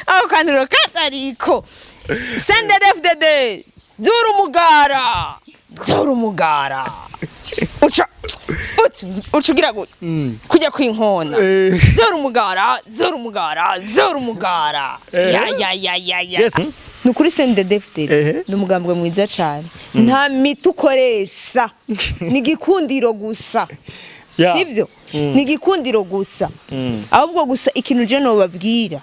Ako kantu katariko CNDD-FDD, zura umugara, zura umugara, uca uca ugira gutya kujya kwinkona. Zura umugara, zura umugara, zura umugara. Ya ya ya ya ya. Ni ukuri, CNDD-FDD ni umugambwe mwiza cyane, nta miti ukoresha, ni igikundiro gusa. Sibyo, ni igikundiro gusa. Ahubwo gusa ikintu je nobabwira,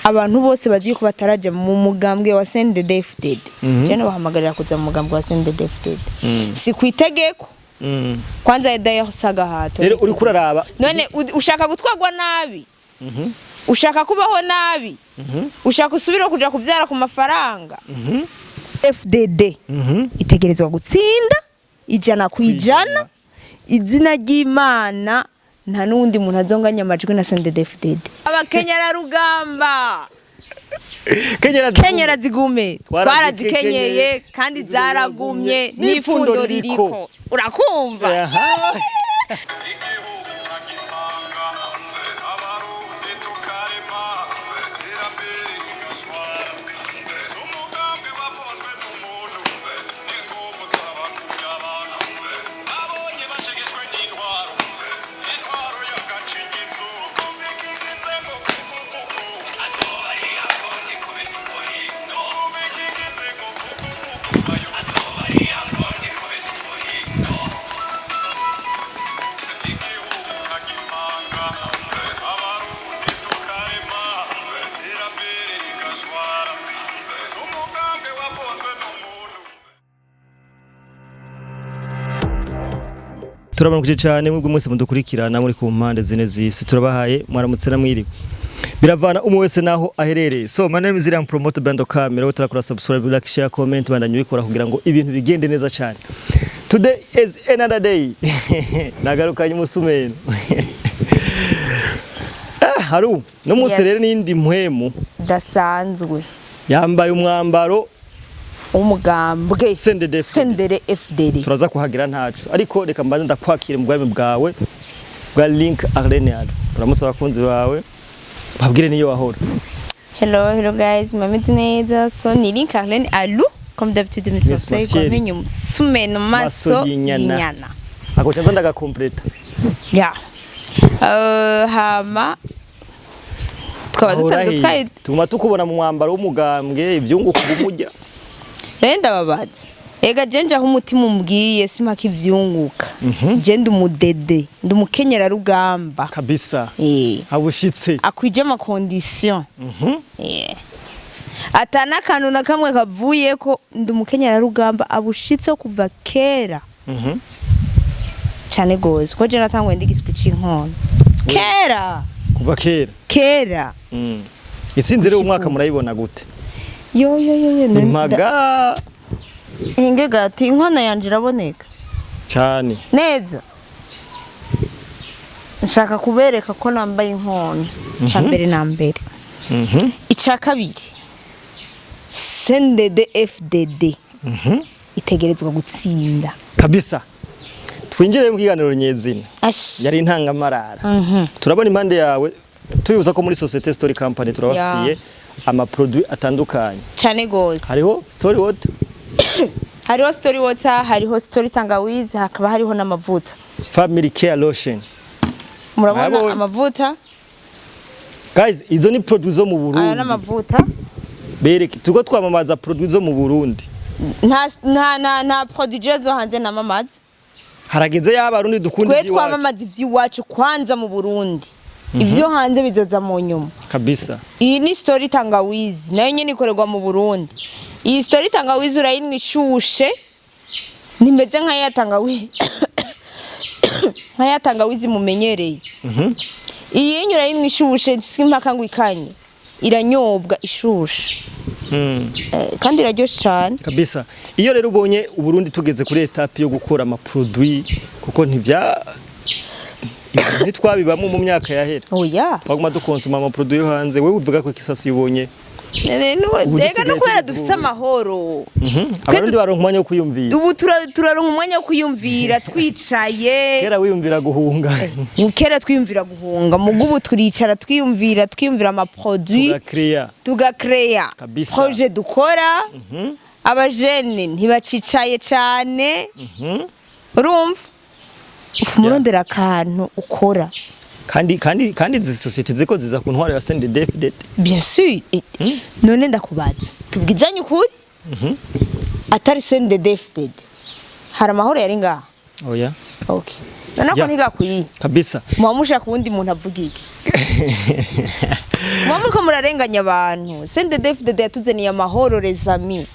abantu bose bazi ko bataraja mu mugambwe wa CNDD-FDD, je nobahamagarira kuza mu mugambwe wa CNDD-FDD. Si ku itegeko. Kwanza d'ailleurs sagahato. Rero uriko uraraba. None ushaka gutwarwa nabi, ushaka kubaho nabi, ushaka usubire kuja kuvyara ku mafaranga? FDD itegerezwa gutsinda 100%. Izina ry'Imana, nta n'uwundi muntu azonganya amajwi na CNDD-FDD. Abakenyerarugamba. Kenyera. Kenyera zigume. Twarazikenyeye, twarazikenyeye kandi zaragumye, n'ifundo ririko, urakumva? Aha. Igihugu nkagipanga, Abarundi tukarema, iterambere rigashwara. Umugambi wavuzwe n'umuntu n'inguvu z'abakuye abantu babonye bashegeshwe n'intwaro, intwaro y'agacinyizo. Kumva ngo kukuvuku azoba ari yabonye kubisa umuhindo. Kumva ngo kukuvuku ayo azoba ari yabonye kubisa umuhindo. Igihugu nkagipanga, Abarundi tukarema, iterambere rigashwara. Umugambi wavuzwe n'umuntu. Turabaramukije cyane mwebwe mwese mudukurikirana muri ku mpande zine z'isi. Turabahaye mwaramutse na mwiriwe, biravana umwe wese naho aherereye. So my name is Iriam Promoter Bando Camera. Turakora subscribe, like, share, comment, bandanye ubikora kugira ngo ibintu bigende neza cyane. Today is another day, nagarukanye umusumeno. Ah, haru no munsi. Yes. Rero n'indi mpwemu Dasanzwe. Yambaye umwambaro w'umugambwe CNDD-FDD. CNDD FDD. Turaza kuhagira ntacu, ariko reka mbanze ndakwakire mu bwami bwawe bwa Link Arlene. Uramutse abakunzi bawe, babwire niyo wahora. Hello, hello guys, mumeze neza? So ni Link Arlene Alou, comme d'habitude, Miss Miss Mafseri. Mafyeri. Kwamenye umusumeno maso Maso y'inyana. y'inyana. Ako canza ndagakompleta. Ya. Hama tukaba dusanzwe twari tuguma tukubona mu mwambaro w'umugambwe, ivyunguka ubumujya. Rero ndababaza. Ega je nje aho umutima umbwiye, simpaka ivyunguka. Je ndi umudede, ndi umukenyerarugamba. Kabisa. Abushitse. Akwije ama conditions. Ata n'akantu na kamwe kavuyeko, ndi umukenyerarugamba abushitse kuva kera. Cane gose, ko je natanguye ndi igiswi c'inkono. Kera. Kuva kera. Kera. Isinzi rero umwaka murayibona gute? Yo yo yo yo. Impaga. Hinge gati, inkono yanje iraboneka. Cane. Neza. Nshaka kubereka ko nambaye inkono. Ca mbere na mbere. Ica kabiri, CNDD FDD itegerezwa gutsinda. Kabisa. Twinjire mu kiganiro nyezina. Ash. Yari intangamarara. Turabona impande yawe, tubibuza ko muri Societe Story Company turabafitiye ama produit atandukanye. Cane gose. Hariho Story Water. Hariho Story Water, hariho Story Tangawizi, hakaba hariho n'amavuta. Family Care Lotion. Murabona Murabonye. amavuta. Guys, izo ni produit zo mu Aya Burundi. n'amavuta. Bereke, turiko twamamaza produit zo mu Burundi. Nta produit zo hanze namamaza. Harageze yaba Abarundi dukunda Twe iby'iwacu. twamamaza ivy'iwacu kwanza mu Burundi, ibyo hanze bizoza mu nyuma. Kabisa. Iyi ni Story Tangawizi, nayo nyene ikorerwa mu Burundi. Iyi Story Tangawizi urayinywa ishushe, ntimeze nk'aya tangawizi, nk'aya tangawizi mumenyereye. Iyi nyura urayinywa ishushe, si mpaka ngo ikanye, iranyobwa ishushe. Kandi iraryoshe cane. Kabisa. Iyo rero ubonye Uburundi tugeze kuri étape yo gukora ama produit, kuko ntivya ntitwabibamwo mu myaka yahera. Oya. Twaguma dukonsoma ama produit yo hanze. Wewe uvuga ko kisasi ubonye Ubu Rega dusigaye no kubera tugeze dufise ubu. amahoro. Abarundi baronka umwanya wo kwiyumvira. Ubu turaronka umwanya wo kwiyumvira twicaye. Kera wiyumvira guhunga. Kera twiyumvira guhunga, mugo ubu turicara twiyumvira, twiyumvira amaproduit, tugakreya, tugakreya Kabisa. projet dukora. Abajene ntibacicaye cane, urumva ufuma urondera akantu ukora. Kandi izi sosiyete ziko ziza ku ntwaro ya CNDD-FDD. Bien sûr. None ndakubaza, tubwizanye ukuri, atari CNDD-FDD hari amahoro yari ngaha? Oya. Okay, none ko ntigakwiye. Kabisa. Muba mushaka uwundi muntu avuga iki? Muba muriko murarenganya abantu. CNDD-FDD yatuzaniye amahoro, les amis,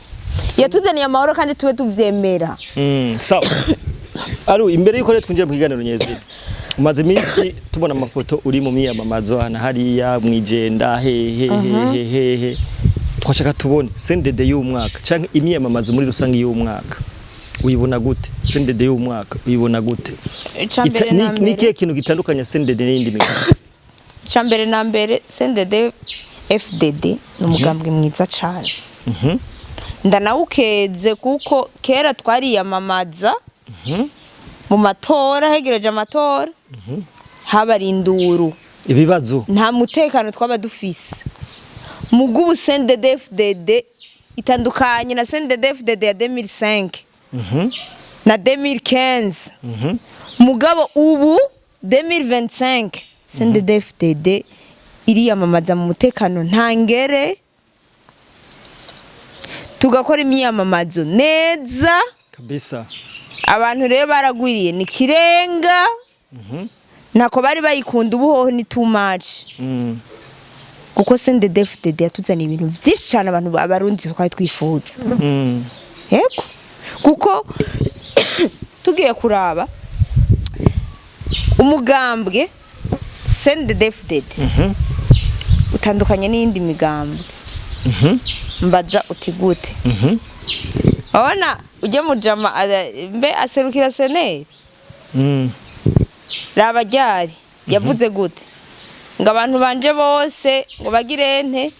yatuzaniye amahoro kandi tube tuvyemera. Sawa. Aru, imbere yuko rero twinjira mu kiganiro nyezina, umaze iminsi tubona amafoto uri mu miyamamazo hana hariya mwijenda hehe hehe hehe. Twashaka tubone CNDD y'umwaka canke imyiyamamazo muri rusange y'umwaka. Uyibona gute? CNDD y'umwaka uyibona gute? Icambere na Ni mbere, ikihe kintu gitandukanya CNDD n'iyindi migwi? Icambere na mbere, CNDD FDD ni umugambwe mwiza cane. Ndanawukeze kuko kera twariyamamaza mu matora, hegereje amatora haba ari induru, ibibazo, nta mutekano twaba dufise. Mugu ubu CNDD FDD itandukanye na CNDD FDD ya 2005 na 2015. Mugabo ubu 2025 CNDD FDD iriyamamaza mu mutekano ntangere, tugakora imyiyamamazo neza. Kabisa. Abantu rero baragwiriye ni kirenga, ntako bari bayikunda, ubu hoho ni too much, kuko CNDD-FDD yatuzaniye ibintu byinshi cyane abantu abarundi twari twifuza. Yego, kuko tugiye kuraba umugambwe CNDD-FDD utandukanye n'iyindi migambwe. Mbaza uti gute? Urabona ujya mujama mbe aserukira seneri, raba ryari yavuze gute ngo abantu banje bose ngo bagire nte,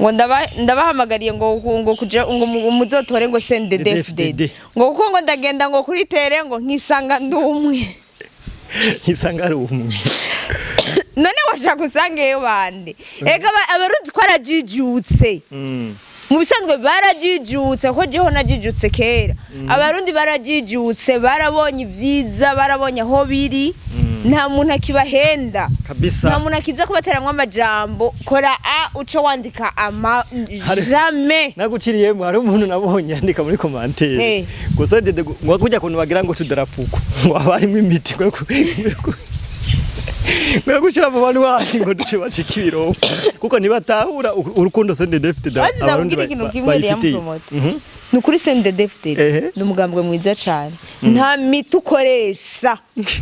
ngo ndabahamagariye ngo kuja ngo muzotore ngo CNDD-FDD, ngo kuko ngo ndagenda ngo kuri tere ngo nkisanga ndumwe. Nkisanga ari umwe. None washaka usangeyo bande? Ega abarundi twarajijutse. Mu bisanzwe barajijutse, kuko jeho najijutse kera. Abarundi barajijutse, barabonye ibyiza, barabonye aho biri, nta muntu akibahenda. Kabisa. Nta muntu akiza kubateramwo amajambo, kora a uce wandika ama jamais. Naguciriyemo, hari umuntu nabonye yandika muri commentaire gusa dede ngo kujya kuntu bagira ngo tudarapuko ngo haba harimo imiti ngo gushira mu bantu wanyu ngo duce bacika ibirofu kuko ntibatahura urukundo CNDD-FDD Bazi abarundi ndakubwira ikintu kimwe rero, bayifitiye. promote. Ni ukuri CNDD-FDD ni umugambwe mwiza cane, nta miti ukoresha,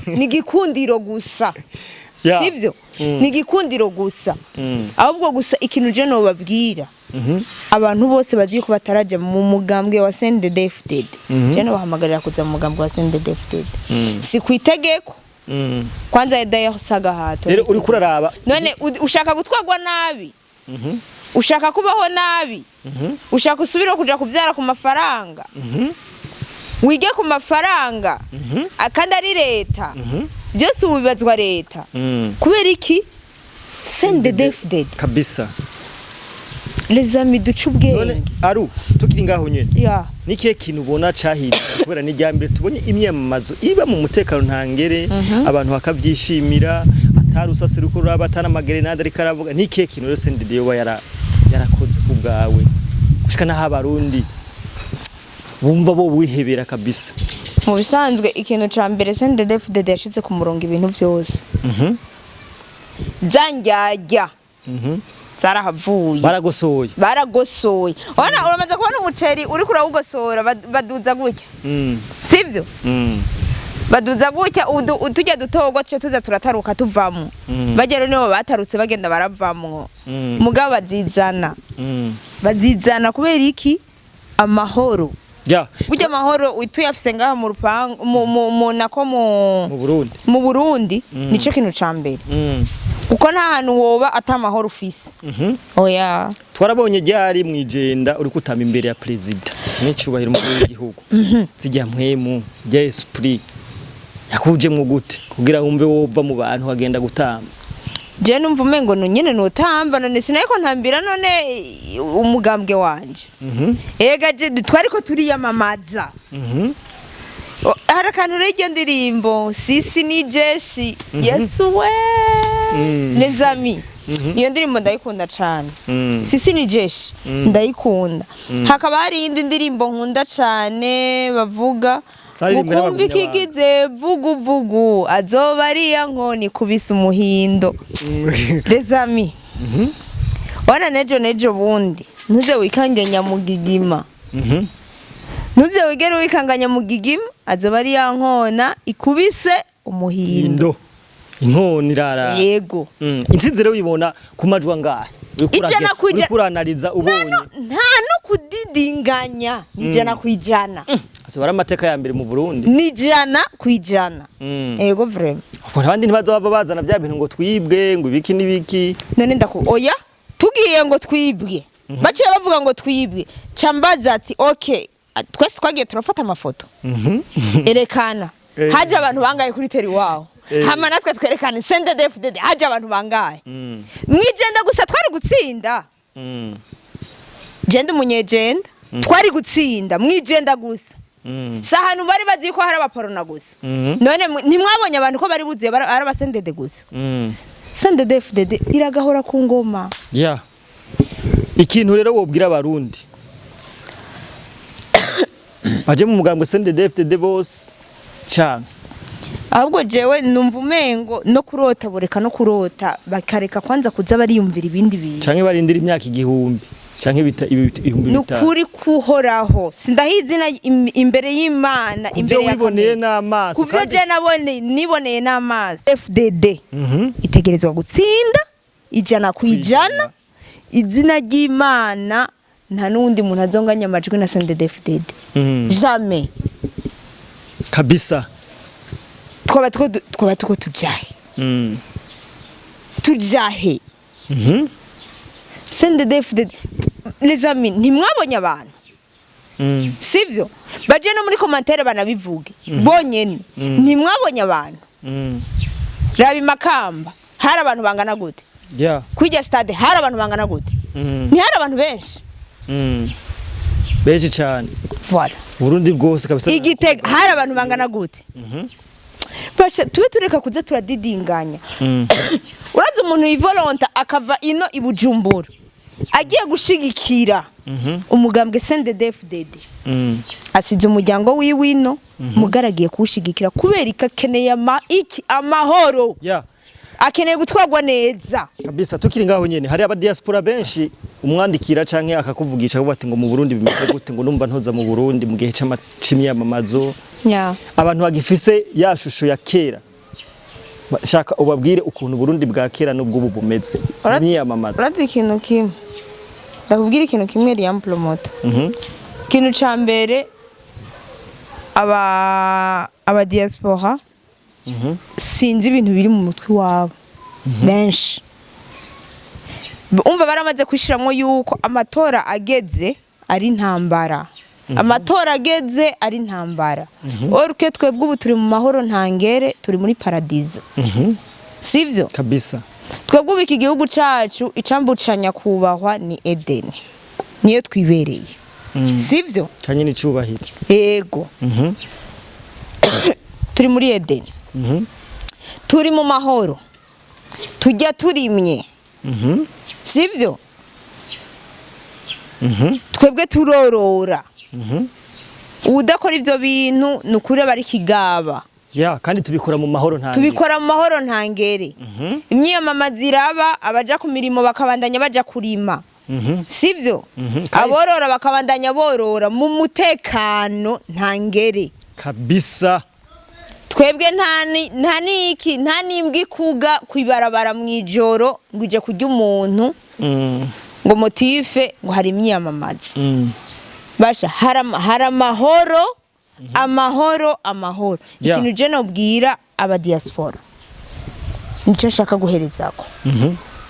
ni igikundiro gusa. Sivyo? Ni igikundiro gusa. Ahubwo gusa ikintu je nobabwira, abantu bose bazi yuko bataraja mu mugambwe wa CNDD-FDD, je nobahamagarira kuza mu mugambwe wa CNDD-FDD. Si ku itegeko. Kwanza d'ailleurs sagahato. Rero uriko uraraba None ushaka gutwarwa nabi, ushaka kubaho nabi, ushaka usubire kuja kubyara ku mafaranga, wige ku mafaranga, kandi ari leta byose ubu bibazwa leta. Kubera iki CNDD-FDD? Kabisa. Les amis, duce None ubwenge. Aru, tukiri ngaho nyene, ya nikihe kintu ubona cahindutse kubera n'ijyambere tubonye imyamamazo iba mu mutekano ntangere, abantu bakabyishimira, atari usase ruko ruraba, atari amagerenade ariko aravuga? Nikihe kintu rero CNDD yoba yarakoze ku bwawe gushika n'aho abarundi bumva bo wihebera kabisa? Mu bisanzwe ikintu ca mbere, CNDD-FDD yashize ku murongo ibintu byose. Zanjyajya zarahavuye. Baragosoye. Baragosoye. Urabona, uramaze kubona umuceri uriko urawugosora, baduza gutya, sivyo? Baduza gutya, utujya dutorwa tuce tuza turataruka tuvamwo. Bajya rero nibo batarutse bagenda baravamwo. Mugabo bazizana, bazizana kubera iki? Amahoro. Burya amahoro tuyafise ngaha mu rupangu mu nako mu Mu Burundi. Mu Burundi, nico kintu ca mbere. Kuko nta hantu woba atamahoro ufise. Oya. Twarabonye ryari mwijenda uri kutamba imbere ya perezida n'icyubahiro, umukuru w'igihugu. Zijya mpwemu rya esprit yakujemwo gute kugira wumve wova mu bantu wagenda gutamba? Je numva umengo no nyene notamba. None sinariko ntambira none umugambwe wanje? Ega je twariko turiyamamaza. Hari akantu rero, iryo ndirimbo "Sisi ni jeshi", Yesu we, les amis, iyo ndirimbo ndayikunda cane. "Sisi ni jeshi" ndayikunda. Hakaba hari iyindi ndirimbo nkunda cane bavuga Zaririmbwe ngo kumva n'abagumyabanga. ikigize vuguvugu azoba ariya nkoni kubisa umuhindo. Les amis, wana nejo nejo bundi ntuze wikange nyamugigima. Ntuze wigere wikanganya mugigima, azoba ari ya nkona ikubise umuhindo. Indo inkoni irara. Yego. Intsinzi rero uyibona ku majwi angahe? Uriko Ijana ku ijana. Uriko uranariza ubonye. Nta no kudidinganya, ni 100%. Azoba ari amateka ya mbere mu Burundi. Ni 100%. Yego, vraiment. Ubwo abandi ntibazova bazana bya bintu ngo twibwe, ngo ibiki n'ibiki? None ndaku oya, tugiye ngo twibwe, baciye bavuga ngo twibwe, ca mbaza ati: "Okay, twese twagiye turafata amafoto, erekana haje abantu bangaye kuri teri wawo." Hama natwe twerekane CNDD-FDD haje abantu bangaye. Mwijenda gusa twari gutsinda. Jenda umunyejenda, twari gutsinda mwijenda gusa. Si ahantu bari bazi ko hari abaporona gusa. None ntimwabonye abantu ko bari buzuye ari abasendede gusa? CNDD-FDD iragahora ku ngoma. Ya, ikintu rero wobwira abarundi baje mu mugambwe CNDD-FDD bose cyane? Ahubwo jewe numva umengo no kurota boreka no kurota, bakareka kwanza kuza bariyumvira ibindi bintu. Canke barindira imyaka 1000 canke ibihumbi Ni 5. Ukuri kuhoraho, sindahizi izina imbere y'Imana, Kuvyo imbere ya wiboneye kamere. n'amaso. Kuvyo kandi je nabone, niboneye n'amaso, FDD itegerezwa gutsinda 100%. Izina ry'Imana, nta n'uwundi muntu azonganya amajwi na CNDD-FDD. Jamais. Kabisa. Twaba two tujahe? Tujahe? CNDD-FDD, les amis, ntimwabonye abantu? Sivyo, baje no muri commentaire banabivuge bonyene. Ntimwabonye abantu? Raba imakamba hari abantu bangana gute? Kwijya stade hari abantu bangana gute? Ntihari abantu benshi? Benshi cyane. Voilà. Burundi bwose kabisa. Igitega hari abantu bangana gute? Basha tube tureka kuza turadidinganya. Urazi umuntu yivolonta akava ino i Bujumbura agiye gushigikira umugambwe CNDD-FDD, asize umuryango wiwe ino, mugaragiye kuwushigikira kubera iki? Akeneye iki? Amahoro. Akeneye gutwarwa neza. Kabisa. Tukiri ngaho nyene, hari aba diaspora benshi umwandikira canke akakuvugisha akavuga ati ngo mu Burundi bimeze gute, ngo numva ntoza mu Burundi mu gihe c'imyamamazo. Abantu bagifise ya shusho ya kera. Shaka ubabwire ukuntu Burundi bwa kera n'ubw'ubu bumeze imyamamazo. Urazi ikintu kimwe, ndakubwira ikintu kimwe, Liam Promoter. Ikintu ca mbere, aba diaspora, sinzi ibintu biri mu mutwe wabo benshi. Umva, baramaze kwishiramwo yuko amatora ageze ari intambara, amatora ageze ari intambara. Oruke twebwe ubu turi mu mahoro ntangere, turi muri paradizo. Sivyo? Kabisa. Twebwe ubu iki gihugu cacu, icambu ca nyakubahwa ni Edeni, niyo twibereye. Sivyo? Canye n'icubahiro. Yego. Turi muri Edeni. Turi mu mahoro, tujya turimye. Sivyo? Twebwe turorora. Udakora ivyo bintu ni ukuri aba ari ikigaba. Ya, kandi tubikora mu mahoro nta Tubikora mu mahoro ntangere. Imyiyamamaza iraba, abaja ku mirimo bakabandanya baja kurima. Sivyo? Aborora bakabandanya borora mu mutekano ntangere. Kabisa. Twebwe nta niki, nta n'imbwa ikuga kwibarabara mw'ijoro ngo ije kurya umuntu ngo motif ngo hari imyiyamamazo. Basha hari amahoro, amahoro, amahoro. Ikintu je nobwira aba diaspora Nico nshaka guherezako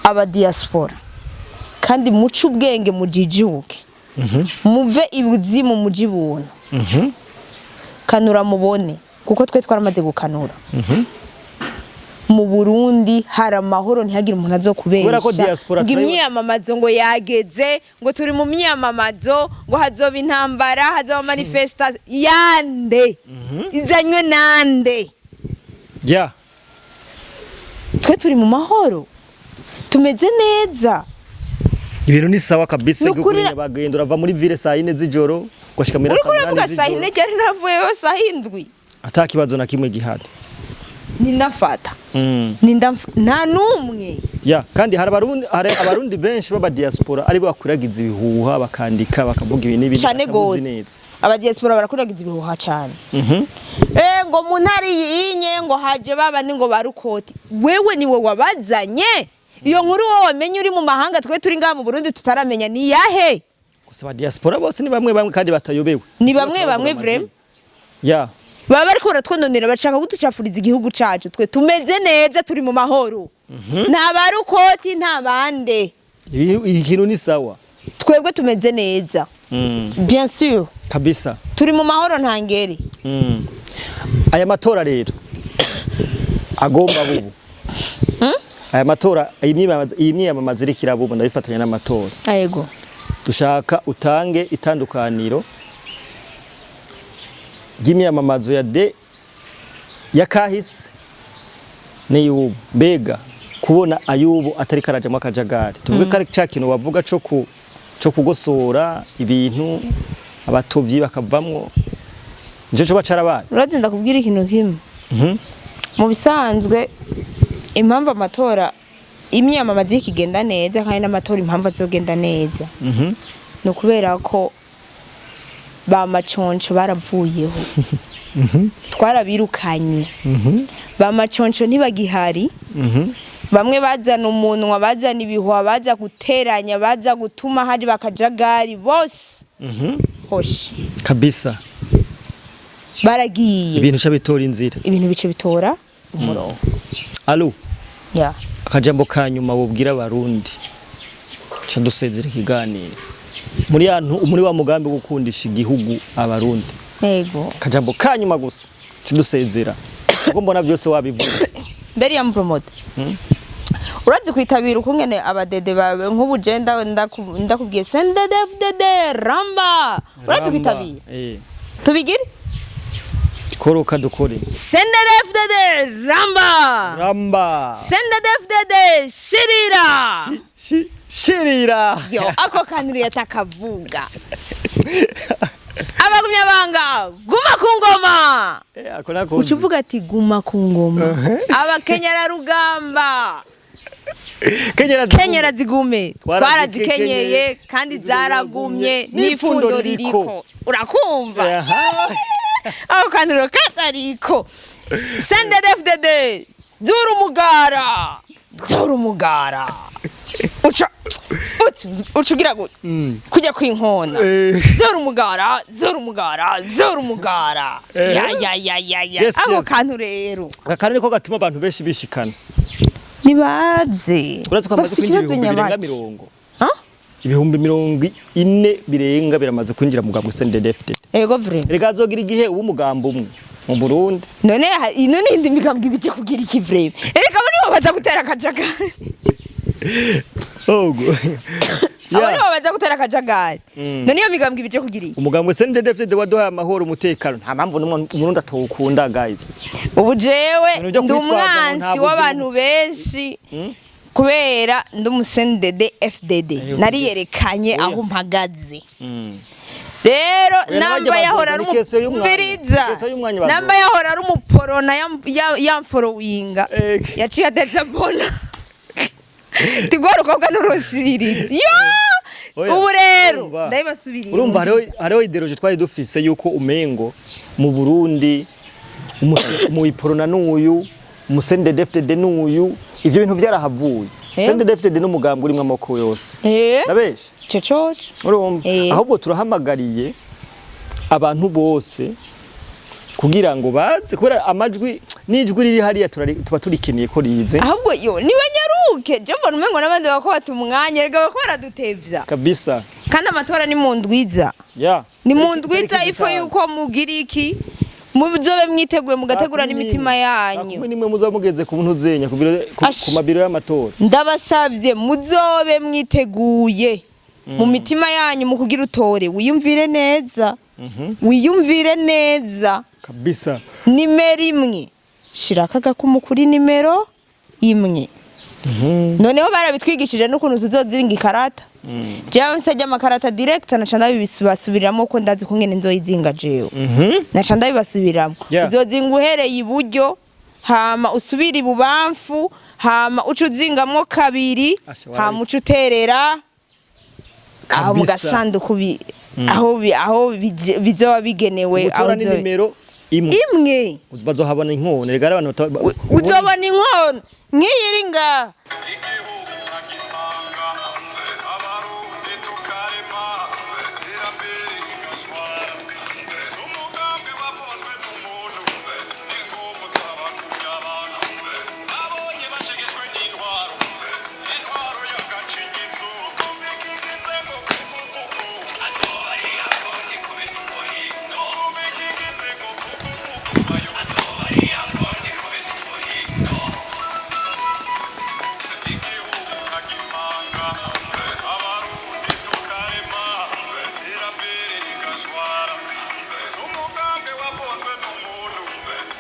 aba diaspora, kandi muce ubwenge, mujijuke, muve ibuzimu muji ibuntu. Kanura mubone, kuko twe twaramaze gukanura. Mu Burundi hari amahoro, ntihagire umuntu Kubera ko azokubesha diaspora ngo imyiyamamazo ngo yageze, ngo turi mu myiyamamazo, ngo hazoba intambara, hazoba manifestation yande, izanywe nande? Twe turi mu mahoro, tumeze neza. Ibintu ni sawa kabisa. Ni ukuri. Bagenda, urava muri ville saa 4 z'ijoro ugashika muri Uriko saa 8 uravuga saa z'ijoro. 4, ryari navuyeyo saa 7. Ata kibazo na kimwe gihari. Nindafata nta n'umwe. Ya, kandi hari abarundi benshi b'aba diaspora ari bo bakwiragiza ibihuha, bakandika, bakavuga ibi n'ibi Cane batamuzi gose. neza. Abadiaspora barakuragiza ibihuha cane. Ngo mu ntara iyi ngo haje babandi ngo barukoti. Wewe niwe wabazanye iyo nkuru? Wowe wamenye uri mu mahanga, twe turi ngaha mu Burundi tutaramenya, ni yahe? Gusa aba diaspora bose ni bamwe bamwe kandi batayobewe. Ni bamwe bamwe vraiment. Baba bariko baratwononera, bashaka kuducafuriza igihugu cacu. Twe tumeze neza, turi mu mahoro, nta barukoti, nta bande. Ikintu ni sawa. Twebwe tumeze neza, bien sûr. Kabisa. Turi mu mahoro ntangere. Aya matora rero agomba bubu, aya matora, iyi myiyamamazo iriko iraba ubu, ndabifatanya n'amatora. Yego. Dushaka utange itandukaniro ry'imyamamazo ya de ya kahise n'iy'ubu. Mbega kubona ay'ubu atari karajamwo akajagari, tuvuge ko ari ca kintu bavuga co kugosora ibintu, abatovyi bakavamwo, nico coba carabaye? Urazi, ndakubwira ikintu kimwe. Mu bisanzwe, impamvu amatora, imyamamazo ikigenda neza, kandi n'amatora impamvu azogenda neza, ni ukubera ko ba maconco baravuyeho, twarabirukanye. Ba maconco ntibagihari. Bamwe bazana umunwa, bazana ibihuha, baza guteranya, baza gutuma hari bakajagari bose. Hoshi. Kabisa. Baragiye. Ibintu ca bitora inzira. Ibintu bice bitora umurongo. Alo. Ya. Akajambo ka nyuma wobwira Abarundi, ca dusezera ikiganiro, muri ya muri wa mugambi wo gukundisha igihugu Abarundi. Yego. Akajambo ka nyuma gusa, ca dusezera, kuko mbona byose wabivuze. Mbere ya promote, urazi kwitabira ukungene abadede bawe, nk'ubu je ndakubwiye CNDD-FDD ramba, urazi Ramba, kwitabira? Eh. Tubigire. Koroka dukore. CNDD-FDD ramba! Ramba! CNDD-FDD shirira! Shirira. Yo, ako kantu yatakavuga, abagumyabanga guma ku ngoma. Eh, ako nako. Uca uvuga ati guma ku ngoma, abakenyerarugamba. Kenyera. Kenyera zigume. Twarazikenyeye, Twarazikenyeye kandi zaragumye, n'ifundo ririko. Urakumva? Aha. Aho kantu katariko. CNDD-FDD zura umugara, zura umugara, uca uca ugira gutya kujya kwinkona. Zura umugara, zura umugara, zura umugara. Ya ya ya ya ya. Ako kantu rero. Aka kantu niko gatuma abantu benshi bishikana. Nibaze. Uretse ko hamaze Bafise kwinjira ikibazo 40,000 birenga nyabaki. 40. Ha? 40,000 birenga biramaze kwinjira mu mugambwe CNDD-FDD. Ego vraiment. Reka azogira igihe uba umugambo umwe mu Burundi. None ino ni indi migambwe ibije kugira iki vraiment? Erega abo nibo baza gutera akajagari. Ogo. Abo nibo baza gutera akajagari. None iyo migambwe ibije kugira iki? Umugambwe CNDD-FDD waduhaye amahoro, umutekano, nta mpamvu n'umwe Umurundi atawukunda, guys. Ubu jewe Ibintu byo ndi kwitwaza ngo umwansi nta w'abantu benshi kubera ndi umu CNDD FDD. Nariyerekanye Oya. aho mpagaze. Rero Oya, n'abajya namba yahora ari bazoga, ni case y'umwanya. umviriza, Case y'umwanya bazoga. namba yahora ari umuporona yamforowinga, yaciye atetse mbona tigora ukobwa n'urushiririzi yo. Oya, Ubu rero urumva. ndabibasubiriye. Urumva hariho idéologie twari dufise yuko umengo mu Burundi umuiporona n'uyu, umu CNDD-FDD n'uyu. Ivyo bintu vyarahavuye. CNDD-FDD n'umugambwe urimwo amoko yose. Ndabeshe? Cococo. Urumva, ahubwo turahamagariye abantu bose. Kugira ngo baze, kubera amajwi n'ijwi riri hariya tuba turikeneye ko rize. Ahubwo yo nibanyaruke, je mbona umengo n'abandi bako bata umwanya, rega bako baradutevya. Kabisa. Kandi amatora ni mu ndwiza. Ni mu ndwiza. Tariki Ifo 5. yuko mugira iki, muzobe mwiteguye, mugategura n'imitima yanyu. 11 muzoba mugeze ku ntuzenya ku biro Ash. ku mabiro y'amatora. Ndabasabye, muzobe mwiteguye mu mitima yanyu, mu kugira utore wiyumvire neza, wiyumvire neza. Kabisa. Nimero 1, shirako agakumu kuri nimero 1. Noneho barabitwigishije n'ukuntu tuzozinga ikarata. Jewe nsajya amakarata direct, naca ndabibasubiriramo ko ndazi kungene nzoyizinga jewe. Naca ndabibasubiriramo. Uzozinga uhereye iburyo, hama usubira ibubamfu, hama uca uzingamwo kabiri. Asha, Hama uca uterera aho mu Kabisa. gasanduku aho bizoba bigenewe, aho Gutora ni nimero 1. 1. Bazohabona inkona, rega abantu Uzobona inkono nk'iyi iri ngaha. Igihugu nkagipanga, Abarundi tukarema, iterambere rigashwara. Umugambi wafunzwe n'umuntu n'inguvu z'abakunda abantu babonye bashegeshwe n'intwaro, intwaro y'agacinyizo. Kumvikigitse ngo kukuvuku azoba ari yabonye kubisa umuhindo. Kumvikigitse ngo kukuvuku ayo azoba ari yabonye kubisa umuhindo. Igihugu nkagipanga, Abarundi tukarema, iterambere rigashwara. Umugambi wafunzwe n'umuntu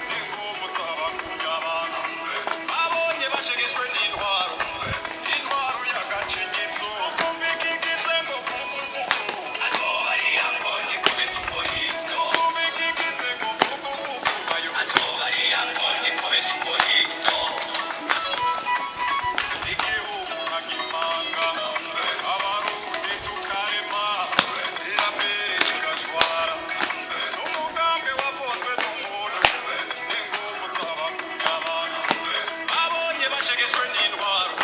n'inguvu z'abakunda abantu babonye bashegeshwe n'intwaro, intwaro y'agacinyizo. Kumvikigitse ngo kukuvuku azoba ari yabonye kubisa umuhindo. Kumvikigitse ngo kukuvuku ayo azoba ari yabonye kubisa umuhindo. Igihugu nkagipanga, Abarundi tukarema, iterambere rigashwara. Umugambi wafunzwe n'umuntu n'inguvu z'abakunda abantu babonye bashegeshwe n'intwaro,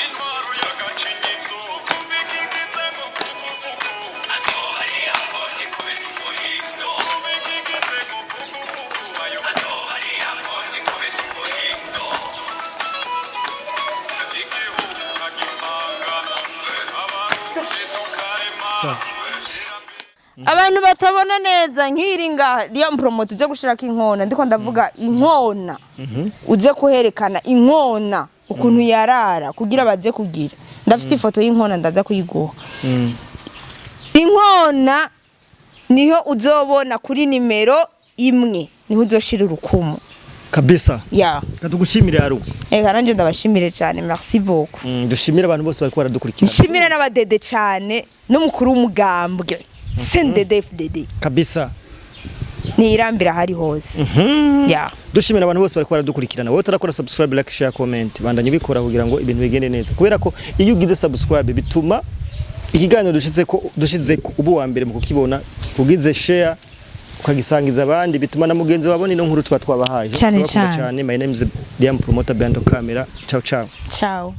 intwaro y'agacinyizo. Kumvikigitse ngo kukuvuku azoba ari yabonye kubisa umuhindo. Kumvikigitse ngo kukuvuku ayo azoba ari yabonye kubisa umuhindo. Igihugu nkagipanga, Abarundi tukarema. Abantu batabona neza, nk'iri ngaha riya promote, uze gushirako inkona, ndiko ndavuga inkona, uze kuherekana inkona ukuntu yarara kugira baze kugira. Ndafise ifoto y'inkona, ndaza kuyiguha. Inkona niho uzobona kuri nimero 1, niho uzoshira urukumu. Kabisa. Ya. Katugushimire, Aru. Eka, nanje ndabashimire cyane, merci beaucoup. Dushimire abantu bose bariko baradukurikira. Nshimire n'abadede cyane, n'umukuru w'umugambwe CNDD-FDD. Kabisa. Niyirambira ahari hose ya. Dushimira abantu bose bariko baradukurikirana. Wowe utarakora subscribe, like, share, comment, bandanye ubikora kugira ngo ibintu bigende neza, kubera ko iyo ugize subscribe bituma ikiganiro dushize ko ubu wa mbere mu kukibona. Ugize share ukagisangiza abandi, bituma na mugenzi wabona ino nkuru tuba twabahaye. Cyane. Turabakunda Cyane. cyane. My name is Liam Promoter behind the camera. Ciao ciao. Ciao.